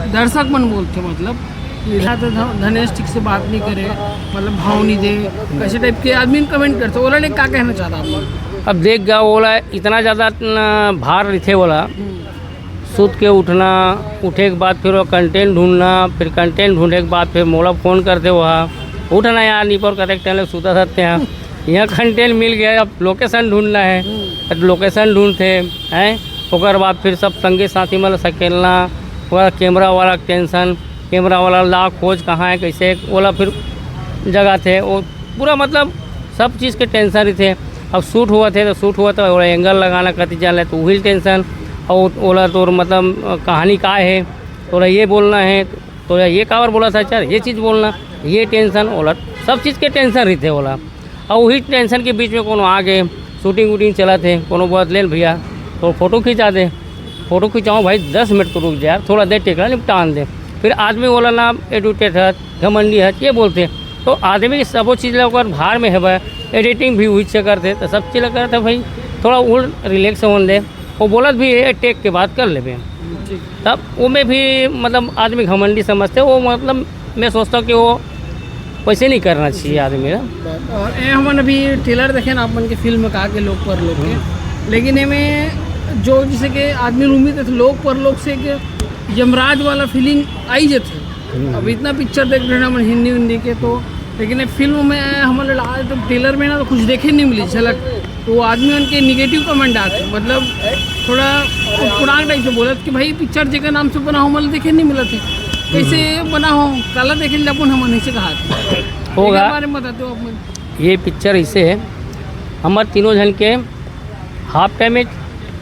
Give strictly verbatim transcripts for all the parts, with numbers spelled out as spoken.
दर्शक मन बोलथे, मतलब, कि ध-, धनेश ठीक से बात नहीं करे, मतलब, भाव नहीं दे, ऐसे टाइप के आदमी कमेंट करथे। ओला ले का कहना चाहता आप लोग? अब देख गा, ओला इतना ज़्यादा न भार रहिथे ओला। हम्म। सुत के उठना, उठे के बाद फिर वो कंटेंट ढूंढना, फिर कंटेंट ढूंढे के बाद फिर मोला फोन करथे, वह उठना यार, निपोर कतेक टाइम ले सुता रहते हैं। यहाँ कंटेंट मिल गया, अब लोकेशन ढूंढना है, हम्म। तो लोकेशन ढूंढथे, हैं। ओकर बाद फिर सब संगी साथी मन ल सकेलना, ओकर कैमरा वाला के टेंशन, कैमरा वाला ला खोज कहाँ है, कैसे, ओला फिर जगाथे। वो पूरा, मतलब, सब चीज़ के टेंशन रहिथे। अब शूट हुआ थे तो शूट हुआ तो ओला एंगल लगाना, कति जाना है, तो वही टेंशन। और ओला तोर, मतलब, कहानी का है, तोला ये बोलना है, तोला ये काबर बोला था सर, ये चीज़ बोलना, ये टेंशन, ओला सब चीज़ के टेंशन रहिथे ओला। और वही टेंशन के बीच में कोनो आ गए, शूटिंग वूटिंग चलत हे, कोनो बोलत, "ले न भैया, तो फोटो खिंचा दे।" फोटो खिंचाओ भाई, दस मिनट तो रुक जा यार, थोड़ा देर टेकला निपटान दे। फिर आदमी बोला ना, एडुटेट है, घमंडी है, ये बोलते। तो आदमी के सबो चीज़ ला ओकर भार में है भाई, एडिटिंग भी वही से करते, तो सब चीज़ ला करते भाई, थोड़ा उड़ रिलैक्स होने दे। वो बोलत भी है, टेक के बात कर लेबे। जी। तब वो में भी, मतलब, आदमी घमंडी समझते, वो, मतलब, मैं सोचता हूँ कि वो वैसे नहीं करना चाहिए आदमी ना। और ये हमन अभी ट्रेलर देखे ना, आप मन के फिल्म का के लोक परलोक के, हम्म। लेकिन एमे जो जैसे कि आदमी उम्मीद है, तो लोक परलोक से एक यमराज वाला फीलिंग आई जथे। हम्म। अब इतना पिक्चर देख रहे हैं हमन हिंदी हिंदी के, तो लेकिन ये फिल्म में हमन ला तो ट्रेलर में ना तो कुछ देखे नहीं मिली झलक। तो वो आदमी मन के निगेटिव कमेंट आथे, मतलब, थोड़ा उटपुटांग टाइप से बोलत कि भाई, पिक्चर जेकर नाम से बना हो, हमन देखे नहीं मिलत हे, कैसे बना हो, काला देखे ल जाबो हमन, ऐसे कहा। होगा। एकर बारे में बताते हो आप मन। ये पिक्चर ऐसे है, हमर तीनों झन के हाफ टाइम है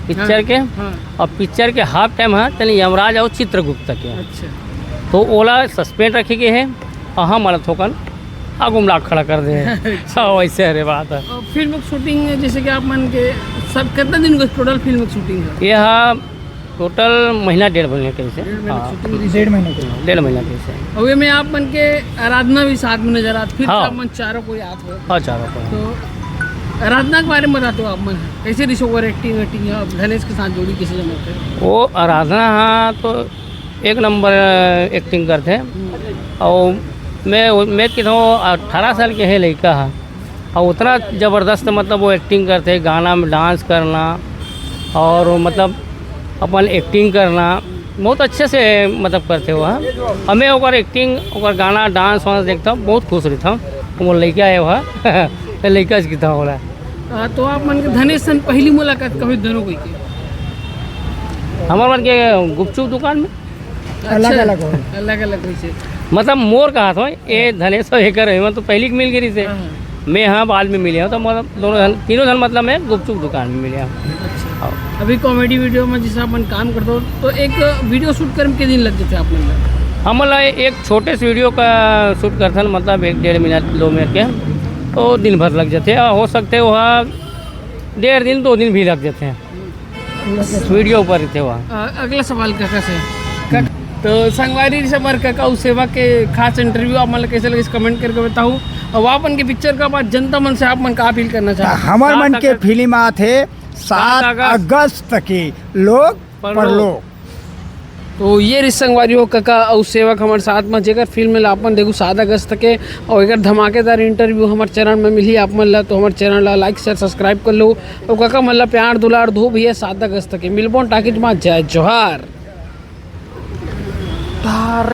पिक्चर हाँ, के, हाँ। और पिक्चर के हाफ टाइम है तनी यमराज और चित्रगुप्त के। अच्छा। तो ओला सस्पेंस रखे गए है, और हम अलग थोकन आगू में लाके खड़ा कर दे। अच्छा। हाँ, वैसे हरे बात है। और फिल्म की शूटिंग, जैसे कि आप मन के सब, कितना दिन का टोटल फिल्म की शूटिंग है? ये हाँ, टोटल महीना, डेढ़ महीना के से। डेढ़ महीना हाँ। शूटिंग रही। डेढ़ महीना के। डेढ़ महीना के से। और ये में आप मन के आराधना भी साथ में नजर आत, फिर हाँ। आप मन चारों कोई आत हो। हाँ, चारों कोई। तो आराधना के बारे में बताते हो आप मन, कैसे रिसोवर एक्टिंग वेक्टिंग है, अब धनेश के साथ जोड़ी कैसे जमाते हो? वो आराधना, हाँ, तो एक नंबर एक्टिंग करथे। हम्म। और मैं, मैं कितों अठारह साल के है लड़का है, और उतना ज़बरदस्त, मतलब, वो एक्टिंग करथे, गाना में डांस करना और, मतलब, अपन एक्टिंग करना बहुत अच्छे से, मतलब, करथे वो ह। हमें ओकर एक्टिंग, ओकर गाना, डांस वांस देखता हूँ, बहुत खुश रहता हूँ। वो लड़का है वह, तो लड़का से कितना हो रहा है। आ, तो आप मन के धनेश सन पहली मुलाकात कभी दोनों कोई के? हमार मन के गुपचुप दुकान में। अच्छा, अलग-अलग हो। अलग-अलग हो से। मतलब मोर कहा था, ए धनेश और एकर है, मैं तो पहली के मिल गई से। हाँ, हाँ। मैं हाँ बाद में मिले हूँ, तो मतलब दोनों जन, तीनों जन मतलब मैं गुपचुप दुकान में मिले हूँ। अच्छा। हाँ। अभी कॉमेडी वीडियो में जैसे अपन काम करते हो, तो एक वीडियो शूट करने के दिन लग जाते हैं आप मन? हम मतलब एक छोटे से वीडियो का शूट करते हैं, मतलब एक डेढ़ मिनट, दो मिनट के, तो दिन भर लग जाते हैं। और हो सकते हैं वहाँ डेढ़ दिन, दो दिन भी लग जाते हैं। वीडियो ऊपर रहिथे हुआ। अ, अगला सवाल काका से। तो संगवारी, हमर काका अउ सेवक के खास इंटरव्यू आप मन ला कैसे लगिस, कमेंट करके बताहू। अउ आप मन के पिक्चर का बाद जनता मन से आप मन का अपील करना चाहत? हमर मन के फिल्म आत हे सात अगस्त। अगस्त के लोक परलोक। परलोक। तो ये रिहिस संगवारी हो, काका अउ सेवक हमर साथ म, जेकर फिल्म ला अपन देखू सात अगस्त के, अउ एकर धमाकेदार इंटरव्यू हमर चैनल म मिलही आप मन ला। तो हमर चैनल ला लाइक, शेयर, सब्सक्राइब कर लो। अउ काका मन ला प्यार दुलार दो भैया, सात अगस्त के मिलबो टॉकीज म। जय जोहार।